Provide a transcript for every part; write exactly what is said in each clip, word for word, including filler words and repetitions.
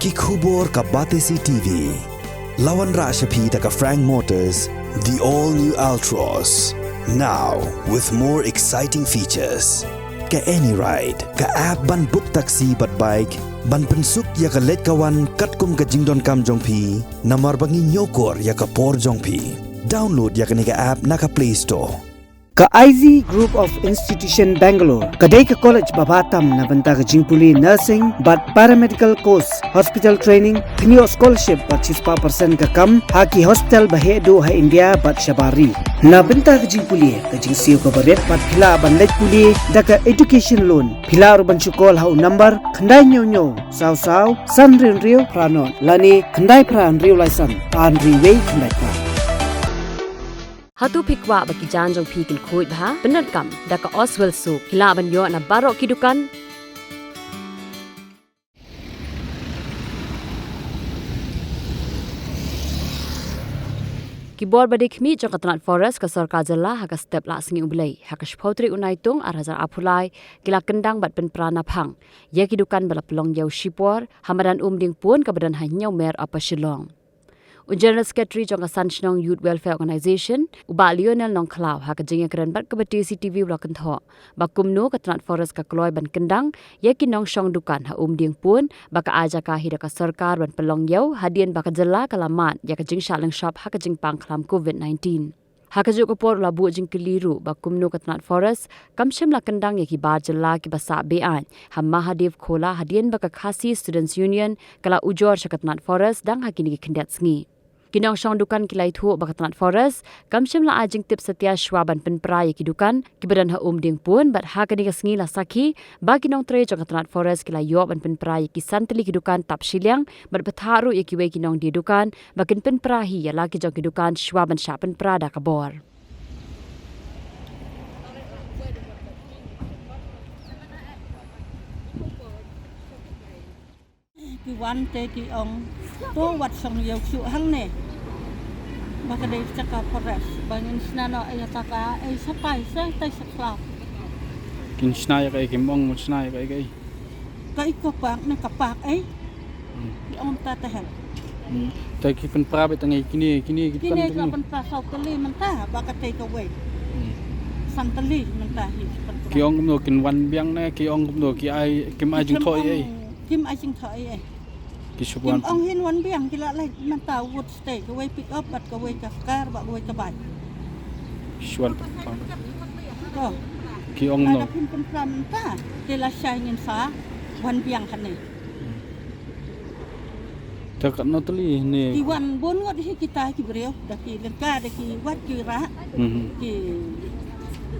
Ki khubor ka Batesi T V. La wanrah sha phi da ka Frank Motors, the all new Altroz. Now with more exciting features. Ka AnyRide, ka app ban book taxi bad bike, ban pynsuk ïa ka leit ka wan katkum ka jingdonkam jong phi, namar ba ngi ñiewkor ïa ka por jong phi. Download ïa kane ka app na ka Play Store. Ka I Z Group of Institution Bangalore ka dei ka college ba bha tam na bynta ka jingpule nursing bad paramedical course, hospital training, thñiuh scholarship bad shispah percent ka kam ha ki hospital ba heh duh ha India bad shabar ri. Na bynta ka jingpule, ka jingsiew kaba rit bad phi lah ban leit pule da ka education loan. Phi lah ruh ban shu call ha u number khyndai hynñiew hynñiew saw saw san hynriew hynriew phra nod lane khyndai phra hynriew lai san ar hynriew wei khyndai phra. Hato phi kwah ba ki jaiñ jong phi kin khuid bha? Pyndonkam da ka Oswell Soap. Phi lah ban ïoh na baroh ki dukan. Ki bor ba dei khmih jong ka tnat Forest ka sorkar jylla ha ka step lah sngi U Blei ha ka shiphew tarik u Naitung ar hajar arphew lai ki la kyndang bad pynpra naphang ïa ki dukan ba la pynlong ïew shipor ha madan Umdiengpun kaba don ha Hynñiewmer, Upper Shillong. U General Secretary jong ka San Shnong Youth Welfare Organisation, u Bah Lionel Nongkhlaw, ha ka jingïakren bad ka Batesi T V u la kynthoh ba kumno ka tnat Forest ka kloi ban kyndang ïa ki nongshong dukan ha Umdiengpun ba ka ai jaka hi da ka sorkar ban pynlong ïew hadien ba ka jylla ka la mad ïa ka jingshah lyngshop ha ka jingpang khlam COVID nineteen. Ha kajuh ka por u la buh jingkylli ruh ba kumno ka tnat Forest kam shym la kyndang ïa ki bar jylla kiba sah be-aiñ ha Mahadev Khola hadien ba ka Khasi Students Union ka la ujor sha ka tnat Forest dang ha kine ki khyndiat sngi. Ki nongshong dukan ki la ïathuh ba ka tnat Forest kam shym la ai jingtip satia shuwa ban pynpra ïa ki dukan kiba don ha Umdiengpun bad ha kane ka sngi la sakhi ba ki nongtrei jong ka tnat Forest ki la ïoh ban pynpra ïa ki san tylli ki dukan tap shiliang bad bthah ruh ïa kiwei ki nongdie dukan ba kin pynpra hi ïa la ki jong ki dukan shuwa ban shah pynpra da ka bor. Ki wan te ki ong to wat shong ïew shuh hangne. Ba ka dei jaka Forest ba ngin shna noh ïa kata ka ei shatai shatai sha khlaw. Kin shna ïa kaei, kim ong mut shna ïa kaei kaei. Ka Eco Park ne ka park ei. Hmm. Ki ong ta te hem. Hmm. Te ki pynpra beit tang ei kine, kine ki Kine kan ki la tang. Pynpra saw tylli mynta ba ka tei kawei. Hmm. San tylli mynta hi pynpra. Ki ong kumno, kin wan biang ne ki ong kumno, ki ai, kim ai jingthoh ei ei. Kim ai jingthoh ei ei. Ki shu wan. Kim ong hin wan biang, ki la leit mynta wut stei, kawei pick up bad kawei ka car bad kawei ka bike. Shu wan pynpra. To. Ki ong kumno. Lada phin pynpra mynta te lashai ngin sa wan biang hangne. Te katno tylli ne? Ki wan bun ngut hi kita ki briew, da ki lyngkha, da ki wat ki rah. Mhm. Ki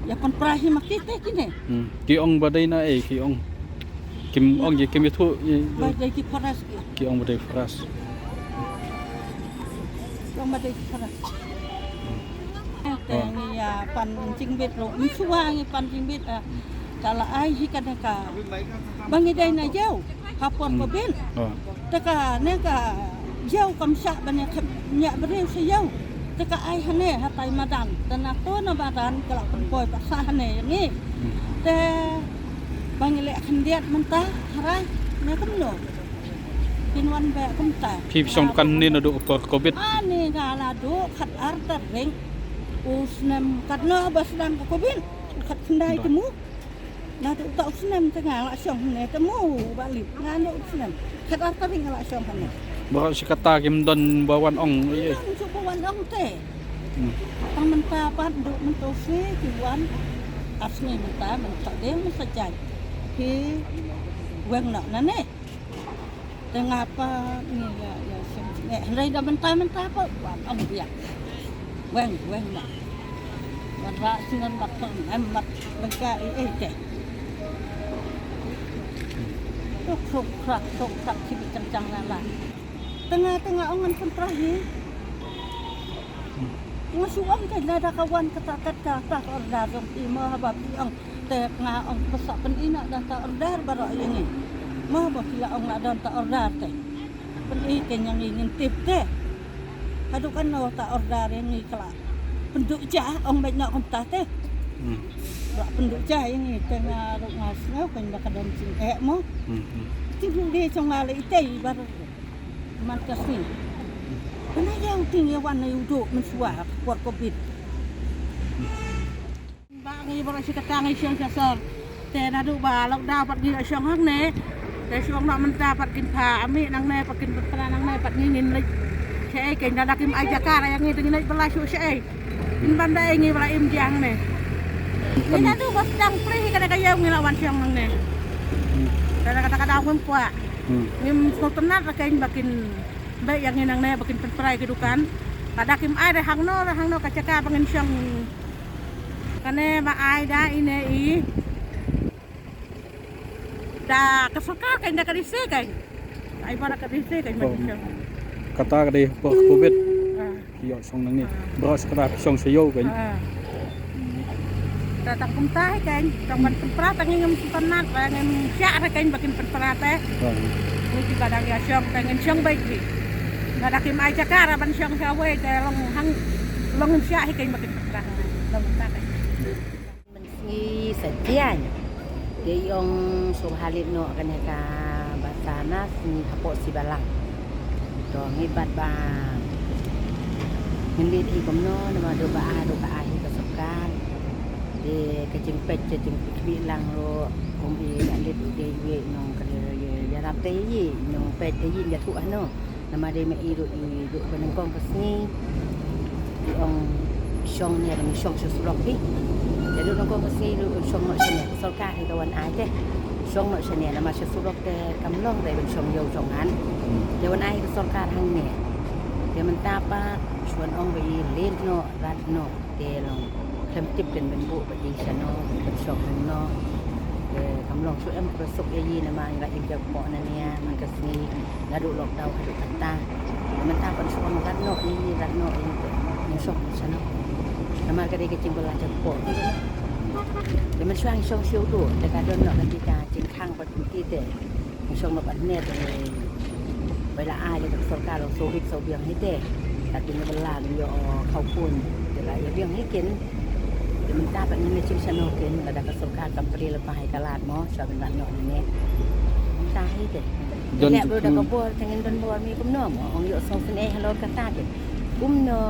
ïa pynpra hi ma ki te kine. Hmm. Ki ong ba dei na ei, ki ong. Kim ong ïa, kim ïathuh ïa. Ba dei ki Forest ki. Ki ong ba dei Forest. Ki ong ba dei ki Forest. Te ngi ïa pan jingbit ruh, mynshuwa ngi pan jingbit, eh, ka la ai hi ka da ka. Ba ngi dei na ïew ha por Covid. Te kane ka ïew kam shah ban ïa khep ñiah briew sha ïew. Te ka ai hane hatai madan. Te na to na madan ka la pynpoi pat sa hane ïa ngi. Te ba ngi leh khyndiat mynta hara ne kumno. Kin wan beh kumta. Phi shong dukan ne naduh por Covid? Ani nga la duh khat ar tarik. U snem katno ba sdang ka Covid? Khat khyndai te mo. Naduh uta u snem te nga la shong ne te mo ba lip. Nga naduh u snem khat ar tarik nga la shong hane. Baroh shi katta kim don ba wan ong ei ei. Kim don shuh ba wan ong te. Hmm. Tang mynta pat duh mynta u sngi ki wan. Ar sngi mynta mynta dei mynta jait. Ki weng noh nane. Te nga pat ngi ïa, ïa shem jingeh. Hynrei da mynta mynta pat wan ong biang. Weng, weng ma. Wan rah shnong mat pang em mat lengka ei ei te. Tuk tuk krak tuk krak ki bit chang chang la la. Te nga, te nga ong ngan pynpra hi. Nga shu ong te lada ka wan kata kata ka order jong phi mo haba phi ong. Te nga ong ba sa pyni na da ta order baroh ïa ngi. Mo ba phi la ong la don ta order te. Pyni te ïa ngi ngin tip te. Haduh katno ta order ïa ngi ka la pynduh ja ong beit noh kumta te. Hmm. Ba pynduh ja ïa ngi te nga ruh nga sngew kan ba ka don jingeh mo. Hmm, hmm. Jingeh jong nga la itei baroh. Man ka sngi. Hynrei ïa u tieng ïa wan ïa u duh mynshuwa ha ka por covid. Ba ngi baroh shi katta ngi shong sha sor. Te naduh ba lockdown pat ngi ïa shong hangne. Te shu ong noh mynta pat kin pha ami nangne pat kin pynpra nangne pat ngi ngin leit shaei kein, lada kim ai jaka ïa ngi te ngin leit bylla shuh shaei. Pynban da ngi ba la im jia hangne. Ngi naduh ba sdang plie hi ka dei ka ïew ngi la wan shong hangne. Te lada kata ka daw ngim kwah. Hmm. Ngim sngewtynnat la kein ba kin beh ïa ngi nangne ba kin pynpra ïa ki dukan. Lada kim ai re hangno re hangno ka jaka ba ngin shong. Kane ba ai da ine i. Da ka sorkar kein, da ka D C kein. Ai ba da ka D C kein ba. Oh. Kata ka dei hapoh covid. Ah. Ki ïoh shong nangne. Baroh shi katta phi shong sha ïew kein. Ah. Te tang kumta hi kein, tang ban pynpra tang ngim sngewtynnat, ba ngim shah re kein ba kin pynpra te. Ah. Ngi kiba dang ïa shong te ngin shong beit hi. Lada kim ai jaka ra ban shong sha wei te long hang, long ngim shah hi kein ba kin pynpra. Long kumta kein. Mynsngi Saitjaiñ. Te i ong sngewbha leit noh kane ka basa na sngi hapoh Sibalang. To ngi bat ba ngin leit hi kumno namar duh ba ai, duh ba ai hi ka sorkar. Te ka jingpeit ka jingpeit lang ruh ong i la leit i dei i nong ka ïarap te i nong peit te i ïathuh hano. Namar dei ma i ruh i ruh ba nyngkong ka sngi i ong shong ne, ba shong sha surok hi. Te ruh nyngkong ka sngi ruh shong noh shane, ka sorkar hi ka wan ai te. Shong noh shane namar sha surok te kam long dei ban shong ïew shong ngan. Te wan ai ka sorkar hangne. Te mynta pat shu wan ong ba i leit noh rat noh. Te long khlem tip ken ban buh ba i shano ban shong hangno. Te kam long shu em kaba suk ïa i namar i la im ïa kpoh na nia man ka sngi naduh lockdown haduh kata. Te mynta ban shong rat noh i rat noh i te ngin shong shano. Namar ka dei ka jingbylla ïa kpoh. Te mynshuwa ngi shong sha u duh te ka don noh kati ka jingkhang bad kti te. Ngi shong noh pat ne te. Ba la ai ïa ka sorkar long sawbik sawbiang hi te. Ka dei ba la ïoh khawpun te la ïa biang hi kin. Te mynta pat ngin ïa shim shano kin lada ka sorkar kam plie lypa ïa ka lad mo sha ban lad noh ne. Mynta hi te. Don leh bro da ka bor te ngin don bor mi kumno mo ong ïoh sngewsynei halor kata te. Kumno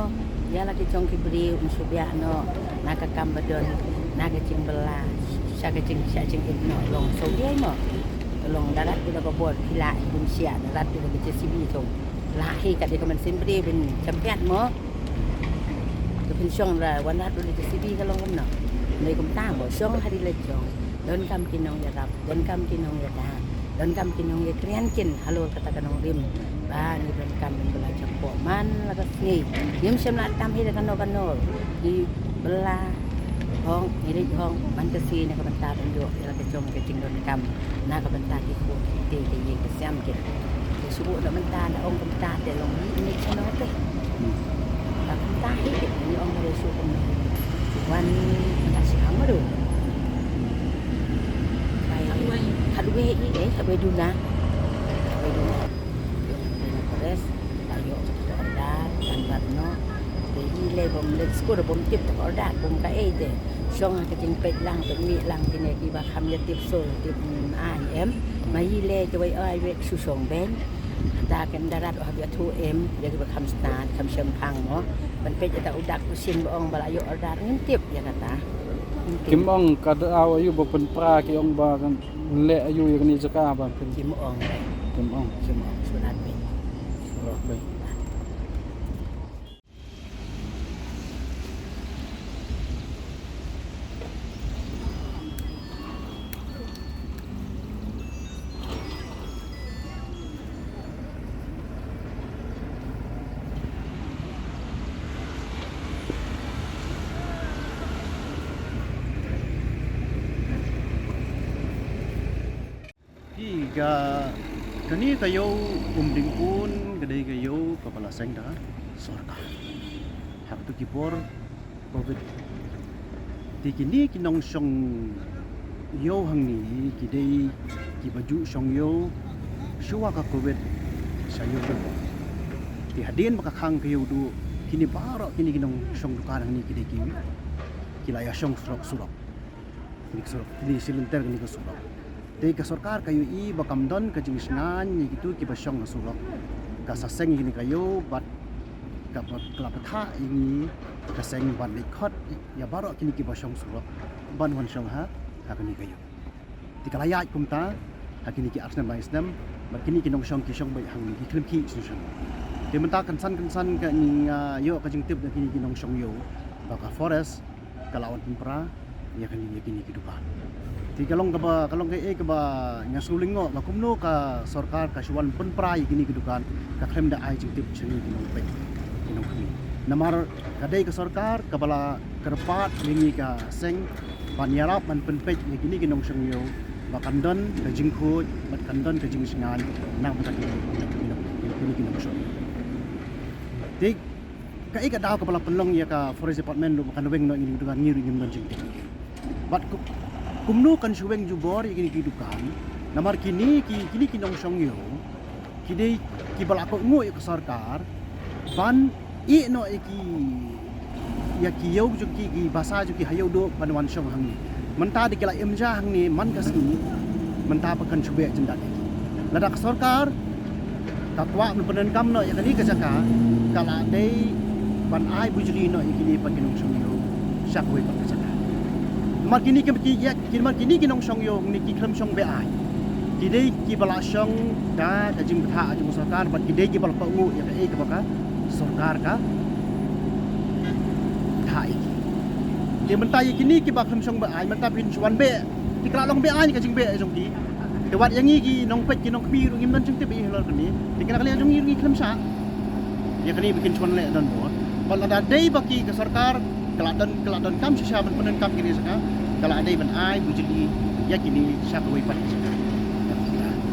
ïa la ki jong ki briew un shu biang noh na ka kam ba don na ka jingbylla sha ka jing sha jingit noh long sawbiang mo. Long da rat u da ka bor phi lah hi bun siat da rat u da ka J C B jong. Lah hi ka dei ka mynsiem briew ban champion mo. Ka pynshong la wan rat u da J C B ka long kumno. Nei kumta mo shong ha ri la jong. Donkam ki nongïarap, donkam ki nongïada, donkam ki nongïakren kin halor kata ka nongrim. Ba ngi donkam ban bylla jingpok man la ka sngi. Ngim shym la tam hi da kano kano. Ngi bylla hok, ngi leit hok man ka sngi na ka bynta ban ïoh ïa la ka jong ka jingdonkam na ka bynta ki khun ki kti ki ïing ki sem ki. Te shu buh na bynta na ong ka bynta te long ngi ngi shano te. Hmm. Ka bynta hi te ngi ong re shu kum wan bynta shi khang ma du. Bai khatwei i eh khatwei duna. Khatwei duna. Te na kores la ïoh order kan rat noh. Te i lei bym leit skul bym tip te order bym kaei te. Shong ha ka jingpeit lang peit mih lang kine kiba kham ïa tip sur tip, mm, aiñ em. Ma i lei te wei ai wei shu shong beiñ. Kata ken da rat oh ïathuh em ïa kiba kham stad kham shemphang mo. Ban peit ïa ta u dak u shin ba ong ba la ïoh order ngim tip ïa kata. Ngim tip. Kim ong ka daw aïu ba pynpra ki ong ba kan leh aïu ïa kane jaka ba pyn- Kim ong. Kim ong. Kim ong shu lat beiñ. Shu lat beiñ. Ki ka, kane ka ïew Umdingkun ka dei ka ïew kaba la seng da sorkar ha kato ki por covid. Te kine ki nongshong ïew hangne ki dei kiba ju shong ïew shuwa ka covid sha ïew ka. Te hadien ba ka khang ka ïew duh kine baroh kine ki nongshong dukan hangne ki dei ki, ki la ïa shong surok surok. Kine ki surok, kine ki shilynter kine ki surok. Te ka sorkar ka ïohi ba kam don ka jingshngaiñ ïa kito kiba shong ha surok. ka saseng ïa kane ka ïew bad ka ba-, ka la bthah ïa ngi ka seng ban leit khot ïa baroh kine kiba shong surok ban wan shong ha, ha kane ka ïew. Te ka la ïaid kumta ha kine ki ar snem lai snem bad kine ki nongshong ki shong beit hangne, ki khlem khih shuh shuh. Te mynta kynsan kynsan ka ngi, ah, ïoh ka jingtip na kine ki nongshong ïew ba ka forest ka la wan pynpra ïa kane, ïa kine ki dukan. Te ka long kaba, ka long kaei kaba nga sngewlyngngoh ba kumno ka sorkar ka shu wan pynpra ïa kine ki dukan, ka khlem da ai jingtip sha ngi ki nongpeit, ki nongkhmih. Namar ka dei ka sorkar kaba la kyrpad ïa ngi ka seng ban ïarap ban pynpeit ïa kine ki nongshong ïew ba kan don ka jingkhuid bad kan don ka jingshngaiñ na ka bynta kine, kine ki nongshong ïew. Te kaei ka daw kaba la pynlong ïa ka Forest Department ruh ba kan weng noh ïa kine ki dukan, ngi ruh ngim don jingtip. Bad ku-, kumno kan shu weng jubor ïa kine ki dukan? Namar kine ki, kine ki nongshong ïew ki dei kiba la kohnguh ïa ka sorkar ban ïeh noh ïa ki, ïa ki ïew jong ki, ki basa jong ki ha Ïewduh ban wan shong hangne. Mynta dei ki la im ja hangne man ka sngi, mynta ba kan shu beh jyndat ïa ki. Lada ka sorkar ka kwah ban pyndonkam noh ïa kane ka jaka, ka la dei ban ai bujli noh ïa kine pat ki nongshong ïew sha kawei pat ka jaka. Namar kine ki, ki, ïa, namar kine ki nongshong ïew hangne ki khlem shong be-aiñ. Ki dei kiba la shong da ka jingbthah jong ka sorkar bad ki dei kiba la kohnguh ïa kaei kaba ka sorkar ka bthah ïa ki. Te mynta ïa kine kiba khlem shong be-aiñ mynta phin shu wan beh. Te ka la long be-aiñ ka jingbeh jong ki. Te wat ïa ngi ki nongpeit ki nongkhmih ruh ngim don jingtip ïa halor kane. Te kane ka liang jong ngi ruh ngi khlem shah ïa kane ba kin shu wan leh don bor. Bad lada dei ba ki ka sorkar ka la don, ka la donkam shisha ban pyndonkam kine jaka, ka la dei ban ai bujli ïa kine sha kawei pat ka jaka.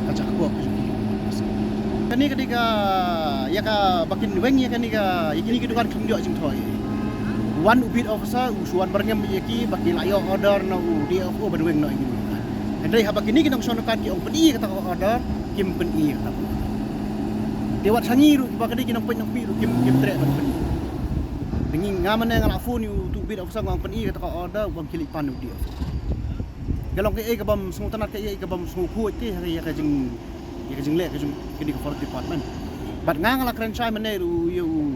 Ka jaka kpoh ka jong ki. Kane ka dei ka, ïa kaba kin weng ïa kane ka, ïa kine ki dukan kim ïoh jingthoh. Wan u beat officer u shu wan byrngem ïa ki ba ki la ïoh order na u D F O ban weng noh ïa kine ki dukan. Hynrei haba kine ki nongshong dukan ki ong pyni kata ka order, kim pyni kata ka order. Te wat sha ngi ruh ba ka dei ki nongpeit nongkhmih ruh kim, kim treh ban pyni. Te ngi, nga mynne nga la phone ïa utu u beat officer nga ong pyni kata ka order, u ong khie leit pan ïa u D F O. Ka long kaei kabym sngewtynnat, kaei kabym sngewkhuid te ha ïa ka jing, ïa ka jingleh ka jong kine ka Forest Department. Bad nga nga la kren shai mynne ruh ïa u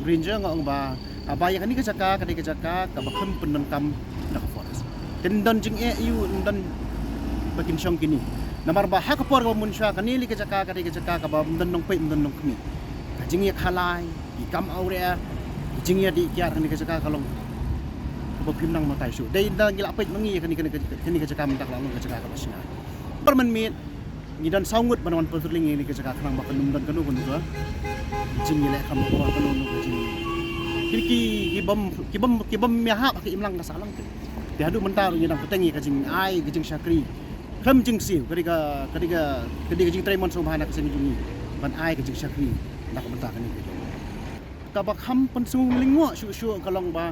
ranger nga ong ba, haba ïa kane ka jaka ka dei ka jaka kaba khlem pyndonkam da ka forest. Te ym don jingeh ïa u, ym don ba kin shong kine. Namar ba ha ka por kaba mynshwa kane lei ka jaka ka dei ka jaka kaba ym don nongpeit ym don nongkhmih. Ka jingïakhalai, ki kam awria, ki jingïadih kiad kane ka jaka ka long kaba phim nang batai shuh. Dei ynda ngi la peit ma ngi ïa kane, kane, kane ka jaka mynta ka la long ka jaka kaba shna. Namar mynmiet ngi don saw ngut ban wan patrolling ïa kane ka jaka khnang ba kan ym don kano kano ka jingïaleh kham bakor, kano kano ka jing, ki, ki, kibym, kibym, kibym ïahap ha ka imlang ka sahlang te. Te haduh mynta ruh ngi dang bteng ïa ka jingai ka jingshakri. Khlem jingsiew, ka dei ka, ka dei ka, ka dei ka jingtrei mon sngewbha na ka seng jong ngi ban ai ka jingshakri na ka bynta kane ka jong. Kaba kham pynsngewlyngngoh shuh shuh ka long ba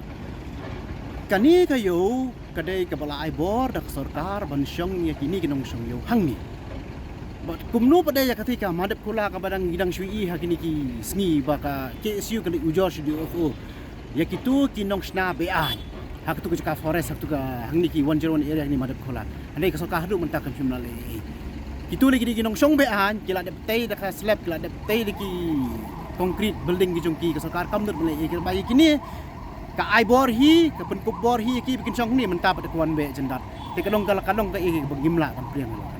kane ka ïew ka dei kaba la ai bor da ka sorkar ban shong ïa kine ki nongshong ïew hangne. Bad kumno pat de ïa kata ka Madep Khola kaba dang, ngi dang shu ïohi ha kine ki sngi ba ka K S U ka leit ujor sha D F O ïa kito ki nongshna be-aiñ ha katu ka jaka forest, ha katu ka hangne ki one zero one area hangne Madep Khola. Hangne ka sorkar haduh mynta kam shym la leh ei ei. Kito lei ki dei ki nongshong be-aiñ, ki la dep tei da ka slab, ki la dep tei da ki concrete building ki jong ki, ka sorkar kam nud ban leh ei ei. Kaba ïa kine ka ai bor hi, ka pynkup bor hi ïa ki ba kin shong hangne, mynta pat ka wan beh jyndat. Te ka long ka, ka long kaei kaba ngim lah ban pdiang halor.